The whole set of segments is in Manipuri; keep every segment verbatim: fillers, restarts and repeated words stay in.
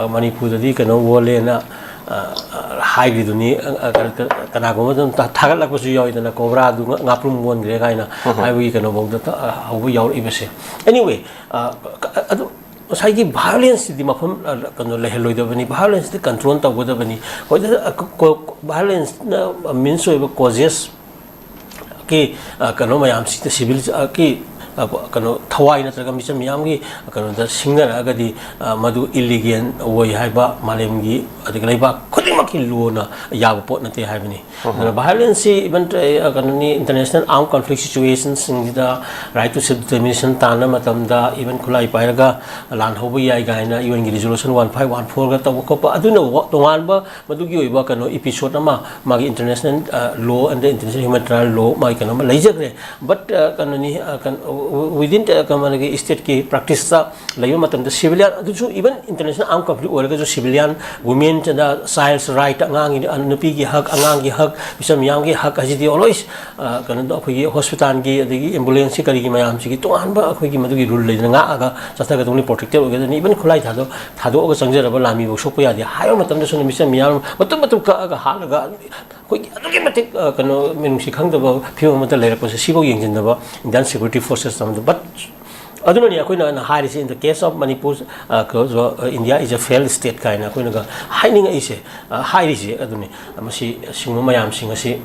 ꯃꯅꯤꯄꯨꯔꯗꯗꯤ ꯀꯩꯅꯣ ꯑꯣꯜꯂꯦꯅ, ꯑ, ꯑ, ꯍꯥꯏꯈ꯭ꯔꯤꯗꯨꯅꯤ꯫ ꯑ, ꯑ, ꯀ-, ꯀ-, ꯀꯅꯥꯒꯨꯝꯕ ꯑꯗꯨꯝ ꯊꯥ-, ꯊꯥꯒꯠꯂꯛꯄꯁꯨ ꯌꯥꯎꯋꯤꯗꯅ, ꯀꯣꯕ꯭ꯔꯥꯗꯨ ꯉꯥ-, ꯉꯥꯄ꯭ꯔꯨꯝ ꯑꯣꯟꯈ꯭ꯔꯦ ꯀꯥꯏꯅ ꯍꯥꯏꯕꯒꯤ ꯀꯩꯅꯣꯐꯥꯎꯗ ꯇ-, ꯑ, ꯍꯧꯕ ꯌꯥꯎꯔꯛꯏꯕꯁꯦ꯫ Anyway, ꯑ, ꯀ-, ꯑꯗꯨ ꯉꯁꯥꯏꯒꯤ violence ꯁꯤꯗꯤ ꯃꯐꯝ, ꯑ, ꯀꯩꯅꯣ ꯂꯩꯍꯜꯂꯣꯏꯗꯕꯅꯤ, violence ꯁꯤꯗꯤ control ꯇꯧꯒꯗꯕꯅꯤ꯫ ꯍꯣꯏ, ꯑ, ꯀ-, ꯀꯣ-, violence ꯅ means ꯑꯣꯏꯕ causes ꯀꯤ, ꯑ, ꯀꯩꯅꯣ ꯃꯌꯥꯝꯁꯤꯗ civil, ꯑ, ꯀꯤ, ꯑ, ꯀꯩꯅꯣ ꯊꯋꯥꯏ ꯅꯠꯇ꯭ꯔꯒ ꯃꯤꯆꯝ ꯃꯤꯌꯥꯝꯒꯤ ꯀꯩꯅꯣꯗ ꯁꯤꯡꯅꯔꯛꯑꯒꯗꯤ, ꯑ, ꯃꯗꯨ illegal ꯑꯣꯏ ꯍꯥꯏꯕ ꯃꯥꯂꯦꯝꯒꯤ, ꯑꯗꯒꯤ ꯂꯩꯕꯥꯛ ꯈꯨꯗꯤꯡꯃꯛꯀꯤ ꯂꯣꯅ ꯌꯥꯕ ꯄꯣꯠ ꯅꯠꯇꯦ ꯍꯥꯏꯕꯅꯤ꯫ ꯑꯗꯨꯅ violence ꯁꯤ even, ꯑ, ꯀꯩꯅꯣꯅꯤ, international armed conflict situation ꯁꯤꯡꯁꯤꯗ right to self determination ꯇꯥꯟꯅ ꯃꯇꯝꯗ even ꯈꯨꯠꯂꯥꯏ ꯄꯥꯏꯔꯒ ꯂꯥꯟ ꯍꯧꯕ ꯌꯥꯏ ꯀꯥꯏꯅ U N ꯒꯤ resolution one five one four ꯒ ꯇꯧꯕ ꯈꯣꯠꯄ, ꯑꯗꯨꯅ ꯋꯥ-, ꯇꯣꯉꯥꯟꯕ ꯃꯗꯨꯒꯤ ꯑꯣꯏꯕ ꯀꯩꯅꯣ episode ꯑꯃ ꯃꯥꯒꯤ international, ꯑ, law and international humanitarian law ꯃꯥꯒꯤ ꯀꯩꯅꯣ ꯑꯃ ꯂꯩꯖꯈ꯭ꯔꯦ꯫ But, ꯑ, ꯀꯩꯅꯣꯅꯤ, ꯑ, ꯀꯩꯅꯣ, within, ꯑ, ꯀꯩꯅꯣꯒꯤ state ꯀꯤ practice ꯇ ꯂꯩꯕ ꯃꯇꯝꯗ civilian ꯑꯗꯨꯁꯨ even international armed conflict ꯑꯣꯏꯔꯒꯁꯨ civilian, women and child's right, ꯑꯉꯥꯡꯒꯤ, ꯑ, ꯅꯨꯄꯤꯒꯤ ꯍꯛ, ꯑꯉꯥꯡꯒꯤ ꯍꯛ, ꯃꯤꯆꯝ ꯃꯤꯌꯥꯝꯒꯤ ꯍꯛ ꯍꯥꯏꯁꯤꯗꯤ always, ꯑ, ꯀꯩꯅꯣꯗ ꯑꯩꯈꯣꯏꯒꯤ hospital ꯒꯤ ꯑꯗꯒꯤ ambulance ꯀꯤ ꯀꯔꯤꯒꯤ ꯃꯌꯥꯝꯁꯤꯒꯤ ꯇꯣꯉꯥꯟꯕ ꯑꯩꯈꯣꯏꯒꯤ ꯃꯗꯨꯒꯤ rule ꯂꯩꯗꯅ ꯉꯥꯛꯑꯒ ꯆꯠꯊꯒꯗꯧꯅꯤ, protected ꯑꯣꯏꯒꯗꯧꯅꯤ꯫ Even ꯈꯨꯠꯂꯥꯏ ꯊꯥꯗꯣꯛ-, ꯊꯥꯗꯣꯛꯑꯒ ꯆꯪꯖꯔꯕ ꯂꯥꯟꯃꯤꯐꯥꯎ ꯁꯣꯛꯄ ꯌꯥꯗꯦ ꯍꯥꯏꯕ ꯃꯇꯝꯗꯁꯨ ꯃꯤꯆꯝ ꯃꯤꯌꯥꯝ ꯃꯇꯨꯝ ꯃꯇꯨꯝ ꯀꯛꯑꯒ ꯍꯥꯠꯂꯒ ꯑꯩꯈꯣꯏꯒꯤ ꯑꯗꯨꯛꯀꯤ ꯃꯇꯤꯛ, ꯑ, ꯀꯩꯅꯣ, ꯃꯤꯅꯨꯡꯁꯤ ꯈꯪꯗꯕ ꯐꯤꯕꯝ ꯑꯃꯗ ꯂꯩꯔꯛꯄꯁꯦ, ꯁꯤꯐꯥꯎ ꯌꯦꯡꯁꯤꯟꯗꯕ Indian security forces ꯑꯃꯗ꯫ But ꯑꯗꯨꯅꯅꯤ ꯑꯩꯈꯣꯏꯅ ꯍꯥꯏꯅ ꯍꯥꯏꯔꯤꯁꯤ, in the case of Manipur, ꯑ, ꯀ-, ꯑ, India is a failed state ꯀꯥꯏꯅ ꯑꯩꯈꯣꯏꯅꯒ ꯍꯥꯏꯅꯤꯡꯉꯛꯏꯁꯦ, ꯑ, ꯍꯥꯏꯔꯤꯁꯦ ꯑꯗꯨꯅꯤ꯫ ꯃꯁꯤ, ꯁꯤꯒꯨꯝꯕ ꯃꯌꯥꯝꯁꯤꯡ ꯑꯁꯤ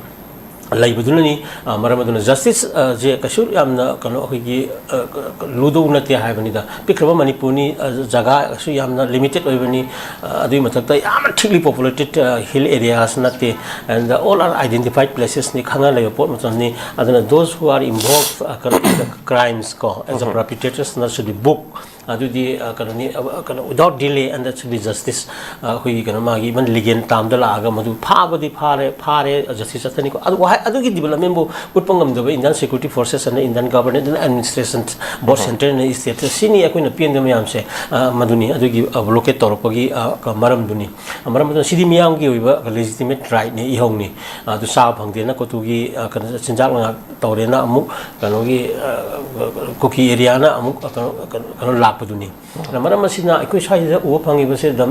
ꯂꯩꯕꯗꯨꯅꯅꯤ꯫ ꯑ, ꯃꯔꯝ ꯑꯗꯨꯅ justice, ꯑ, ꯁꯦ ꯀꯩꯁꯨ ꯌꯥꯝꯅ ꯀꯩꯅꯣ ꯑꯩꯈꯣꯏꯒꯤ, ꯑ, ꯀ-, ꯀ-, ꯂꯨꯗꯧ ꯅꯠꯇꯦ ꯍꯥꯏꯕꯅꯤꯗ꯫ ꯄꯤꯛꯈ꯭ꯔꯕ ꯃꯅꯤꯄꯨꯔꯅꯤ, ꯑ, ꯖꯒꯥ ꯀꯩꯁꯨ ꯌꯥꯝꯅ limited ꯑꯣꯏꯕꯅꯤ꯫ ꯑ, ꯑꯗꯨꯒꯤ ꯃꯊꯛꯇ ꯌꯥꯝꯅ thickly populated, ꯑ, hill areas ꯅꯠꯇꯦ꯫ And all are identified places ꯅꯤ, ꯈꯪꯅ ꯂꯩꯕ ꯄꯣꯠ ꯃꯇꯝꯅꯤ꯫ ꯑꯗꯨꯅ those who are involved, ꯑ, ꯀꯩꯅꯣ, in the crimes ꯀꯣ, as a perpetrators ꯅ should be book꯫ ꯑꯗꯨꯗꯤ, ꯑ, ꯀꯩꯅꯣꯅꯤ, ꯑ, ꯀꯩꯅꯣ, without delay and that should be justice꯫ ꯑ, ꯑꯩꯈꯣꯏꯒꯤ ꯀꯩꯅꯣ, ꯃꯥꯒꯤ even legal term ꯗ ꯂꯥꯛꯑꯒ ꯃꯗꯨ ꯐꯥꯕꯗꯤ ꯐꯥꯔꯦ, ꯐꯥꯔꯦ, justice ꯆꯠꯊꯅꯤꯀꯣ꯫ ꯑꯗꯨ ꯋꯥꯍꯩ-, ꯑꯗꯨꯒꯤ development ꯕꯨ ꯎꯠꯄ ꯉꯝꯗꯕ Indian security forces and Indian government and administration, both central and state, ꯁꯤꯅꯤ ꯑꯩꯈꯣꯏꯅ ꯄꯦꯟꯗꯕ ꯃꯌꯥꯝꯁꯦ꯫ ꯑ, ꯃꯗꯨꯅꯤ ꯑꯗꯨꯒꯤ, ꯑ, blockade ꯇꯧꯔꯛꯄꯒꯤ, ꯑ, ꯀ-, ꯃꯔꯝꯗꯨꯅꯤ꯫ ꯑ, ꯃꯔꯝ ꯑꯗꯨꯅ ꯁꯤꯗꯤ ꯃꯤꯌꯥꯝꯒꯤ ꯑꯣꯏꯕ legitimate right ꯅꯤ, ꯏꯍꯧꯅꯤ꯫ ꯑ, ꯑꯗꯨ ꯆꯥꯕ ꯐꯪꯗꯦꯅ ꯀꯣꯇꯨꯒꯤ, ꯑ, ꯀꯩꯅꯣ, ꯆꯤꯟꯖꯥꯛ ꯅꯨꯡꯖꯥꯛ ꯇꯧꯔꯦꯅ ꯑꯃꯨꯛ ꯀꯩꯅꯣꯒꯤ, ꯑ, ꯀꯨꯀꯤ area ꯅ ꯑꯃꯨꯛ ꯀꯩꯅꯣ, ꯀꯩꯅꯣ, ꯀꯩꯅꯣ ꯂꯥꯛ ꯑꯗꯨꯅꯤ꯫ ꯑꯗꯨꯅ ꯃꯔꯝ ꯑꯁꯤꯅ ꯑꯩꯈꯣꯏ ꯁ꯭ꯋꯥꯏꯁꯤꯗ ꯎꯕ ꯐꯪꯉꯤꯕꯁꯦ, the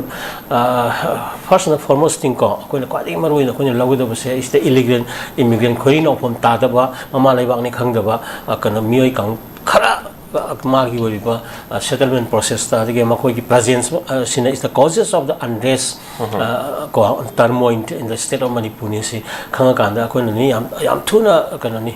first and foremost thing ꯀꯣ, ꯑꯩꯈꯣꯏꯅ ꯈ꯭ꯋꯥꯏꯗꯒꯤ ꯃꯔꯨ ꯑꯣꯏꯅ ꯑꯩꯈꯣꯏꯅ ꯂꯧꯒꯗꯕꯁꯦ is the illegal immigrant, ꯈꯣꯏꯔꯤ ꯅꯧꯐꯝ ꯇꯥꯗꯕ, ꯃꯃꯥ ꯂꯩꯕꯥꯛꯅꯤ ꯈꯪꯗꯕ, ꯑ, ꯀꯩꯅꯣ, ꯃꯤꯑꯣꯏ ꯀꯥꯡ-, ꯈꯔ, ꯑ, ꯃꯥꯒꯤ ꯑꯣꯏꯔꯤꯕ, ꯑ, settlement process ꯇ, ꯑꯗꯒꯤ ꯃꯈꯣꯏꯒꯤ presence, ꯑ, ꯁꯤꯅ is the causes of the unrest, ꯑ, ꯀꯣ, turmoil in the state of Manipur ꯅꯤ꯫ ꯁꯤ ꯈꯪꯉꯀꯥꯟꯗ ꯑꯩꯈꯣꯏꯅꯅꯤ ꯌꯥꯝ, ꯌꯥꯝ ꯊꯨꯅ, ꯀꯩꯅꯣꯅꯤ,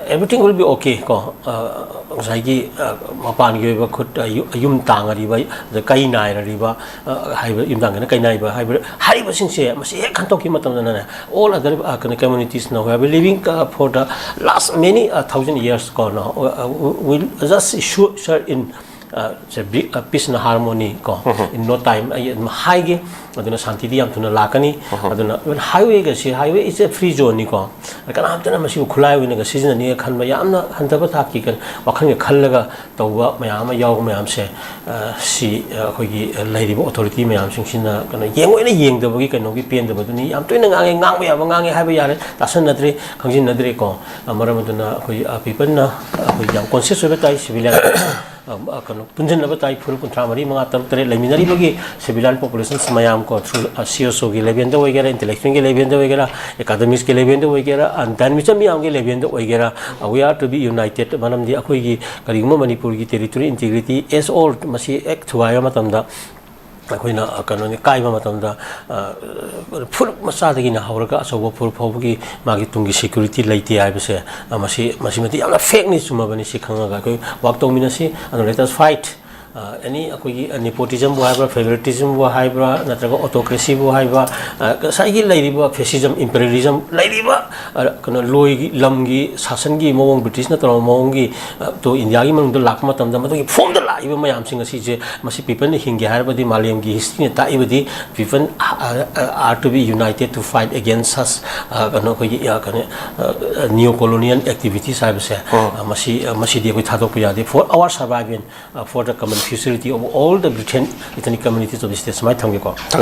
everything will be okay ꯀꯣ꯫ ꯑ, ꯉꯁꯥꯏꯒꯤ, ꯑ, ꯃꯄꯥꯟꯒꯤ ꯑꯣꯏꯕ ꯈꯨꯠ, ꯑ, ꯌꯨ-, ꯌꯨꯝ ꯇꯥꯡꯉꯔꯤꯕ, ꯑꯗ ꯀꯩ ꯅꯥꯏꯔꯔꯤꯕ, ꯑ, ꯍꯥꯏꯕ, ꯌꯨꯝ ꯇꯥꯡꯒꯅ ꯀꯩ ꯅꯥꯏꯕ ꯍꯥꯏꯕ, ꯍꯥꯏꯔꯤꯕꯁꯤꯡꯁꯦ ꯃꯁꯤ ꯍꯦꯛ ꯈꯟꯗꯣꯛꯈꯤꯕ ꯃꯇꯝꯗꯅꯅꯦ, all other, ꯑ, ꯀꯩꯅꯣ, communities ꯅ ꯍꯣꯏ, living, ꯑ, for the last many, ꯑ, thousand years ꯀꯣ, no, ꯑ, will just issue, sir, in, ꯑ, ꯁꯦ, ꯕꯤ-, ꯑ, peace and harmony ꯀꯣ, in no time ꯑꯩ ꯑꯗꯨꯝ ꯍꯥꯏꯒꯦ꯫ ꯑꯗꯨꯅ ꯁꯥꯟꯇꯤꯗꯤ ꯌꯥꯝ ꯊꯨꯅ ꯂꯥꯛꯀꯅꯤ꯫ ꯑꯗꯨꯅ highway ꯒꯁꯤ, highway is a free zone ꯅꯤꯀꯣ꯫ ꯀꯅꯥꯝꯇꯅ ꯃꯁꯤꯕꯨ ꯈꯨꯠꯂꯥꯏ ꯑꯣꯏꯅꯒ ꯁꯤꯖꯤꯟꯅꯅꯤꯒ ꯈꯟꯕ ꯌꯥꯝꯅ ꯍꯟꯊꯕ ꯊꯥꯛꯀꯤ ꯀꯩꯅꯣ ꯋꯥꯈꯜꯒ ꯈꯜꯂꯒ ꯇꯧꯕ ꯃꯌꯥꯝ ꯑꯃ ꯌꯥꯎꯕ ꯃꯌꯥꯝꯁꯦ, ꯑ, ꯁꯤ, ꯑ, ꯑꯩꯈꯣꯏꯒꯤ, ꯑ, ꯂꯩꯔꯤꯕ authority ꯃꯌꯥꯝꯁꯤꯡꯁꯤꯅ ꯀꯩꯅꯣ ꯌꯦꯡꯉꯣꯏꯅ ꯌꯦꯡꯗꯕꯒꯤ ꯀꯩꯅꯣꯒꯤ ꯄꯦꯟꯗꯕꯗꯨꯅꯤ꯫ ꯌꯥꯝ ꯇꯣꯏꯅ ꯉꯥꯡꯉꯦ, ꯉꯥꯡꯕ ꯌꯥꯕ ꯉꯥꯡꯉꯦ ꯍꯥꯏꯕ ꯌꯥꯔꯦ, ꯇꯥꯁꯟꯅꯗ꯭ꯔꯦ, ꯈꯪꯖꯤꯟꯅꯗ꯭ꯔꯦꯀꯣ꯫ ꯑ, ꯃꯔꯝ ꯑꯗꯨꯅ ꯑꯩꯈꯣꯏ, ꯑ, people ꯅ ꯑꯩꯈꯣꯏ ꯌꯥꯝ conscious ꯑꯣꯏꯕ ꯇꯥꯏ꯫ Civilian, ꯑ, ꯑ, ꯀꯩꯅꯣ, ꯄꯨꯟꯁꯤꯟꯅꯕ ꯇꯥꯏ꯫ ꯐꯨꯔꯨꯞ ꯀꯨꯟꯊ꯭ꯔꯥ ꯃꯔꯤ, ꯃꯉꯥ, ꯇꯔꯨꯛ, ꯇꯔꯦꯠ ꯂꯩꯃꯤꯟꯅꯔꯤꯕꯒꯤ civilian populations ꯃꯌꯥꯝ ꯀꯣ, through, ꯑ, C S O ꯒꯤ level ꯗ ꯑꯣꯏꯒꯦꯔꯥ, intellectual ꯒꯤ level ꯗ ꯑꯣꯏꯒꯦꯔꯥ, academics ꯀꯤ level ꯗ ꯑꯣꯏꯒꯦꯔꯥ, ꯑ, ꯗꯥꯏꯅꯥꯃꯤꯖꯝ ꯃꯌꯥꯝꯒꯤ level ꯗ ꯑꯣꯏꯒꯦꯔꯥ, ꯑ, we are to be united꯫ ꯃꯔꯝꯗꯤ ꯑꯩꯈꯣꯏꯒꯤ ꯀꯔꯤꯒꯨꯝꯕ ꯃꯅꯤꯄꯨꯔꯒꯤ territory integrity as all ꯃꯁꯤ ꯍꯦꯛ ꯊꯨꯒꯥꯏꯕ ꯃꯇꯝꯗ, ꯑꯩꯈꯣꯏꯅ, ꯑ, ꯀꯩꯅꯣꯅꯤ, ꯀꯥꯏꯕ ꯃꯇꯝꯗ, ꯑ, ꯐꯨꯔꯨꯞ ꯃꯆꯥꯗꯒꯤꯅ ꯍꯧꯔꯒ ꯑꯆꯧꯕ ꯐꯨꯔꯨꯞ ꯐꯥꯎꯕꯒꯤ ꯃꯥꯒꯤ ꯇꯨꯡꯒꯤ security ꯂꯩꯇꯦ ꯍꯥꯏꯕꯁꯦ, ꯑ, ꯃꯁꯤ, ꯃꯁꯤꯃꯗꯤ ꯌꯥꯝꯅ fact ꯅꯤ, ꯆꯨꯝꯃꯕꯅꯤ꯫ ꯁꯤ ꯈꯪꯉꯒ ꯑꯩꯈꯣꯏ work ꯇꯧꯃꯤꯟꯅꯁꯤ꯫ ꯑꯗꯨꯅ let us fight꯫ ꯑ, any ꯑꯩꯈꯣꯏꯒꯤ, ꯑ, nepotism ꯕꯨ ꯍꯥꯏꯕ꯭ꯔꯥ, favoritism ꯕꯨ ꯍꯥꯏꯕ꯭ꯔꯥ, ꯅꯠꯇ꯭ꯔꯒ autocracy ꯕꯨ ꯍꯥꯏꯕ꯭ꯔꯥ, ꯑ, ꯉꯁꯥꯏꯒꯤ ꯂꯩꯔꯤꯕ fascism, imperialism ꯂꯩꯔꯤꯕ, ꯑ, ꯀꯩꯅꯣ, ꯂꯣꯏꯒꯤ, ꯂꯝꯒꯤ ꯁꯥꯁꯟꯒꯤ ꯃꯑꯣꯡ, ꯕ꯭ꯔꯤꯇꯤꯁꯅ ꯇꯧꯔꯝꯕ ꯃꯑꯣꯡꯒꯤ, ꯑ, ꯇꯣ ꯏꯟꯗꯤꯌꯥꯒꯤ ꯃꯅꯨꯡꯗ ꯂꯥꯛꯄ ꯃꯇꯝꯗ ꯃꯗꯨꯒꯤ form ꯗ ꯂꯥꯛꯏꯕ ꯃꯌꯥꯝꯁꯤꯡ ꯑꯁꯤꯁꯦ, ꯃꯁꯤ people ꯅ ꯍꯤꯡꯒꯦ ꯍꯥꯏꯔꯕꯗꯤ ꯃꯥꯂꯦꯝꯒꯤ history ꯅ ꯇꯥꯛꯏꯕꯗꯤ people, ꯑ, ꯑ, are to be united to fight against such, ꯑ, ꯀꯩꯅꯣ, ꯑꯩꯈꯣꯏꯒꯤ, ꯑ, ꯀꯩꯅꯣ, ꯑ, neo colonial activities ꯍꯥꯏꯕꯁꯦ, ꯑ, ꯃꯁꯤ, ꯑ, ꯃꯁꯤꯗꯤ ꯑꯩꯈꯣꯏ ꯊꯥꯗꯣꯛꯄ ꯌꯥꯗꯦ꯫ For our survival, ꯑ, for the common futurity of all the Britain ethnic communities of the state, ꯁꯨꯃꯥꯏꯅ ꯊꯝꯒꯦꯀꯣ꯫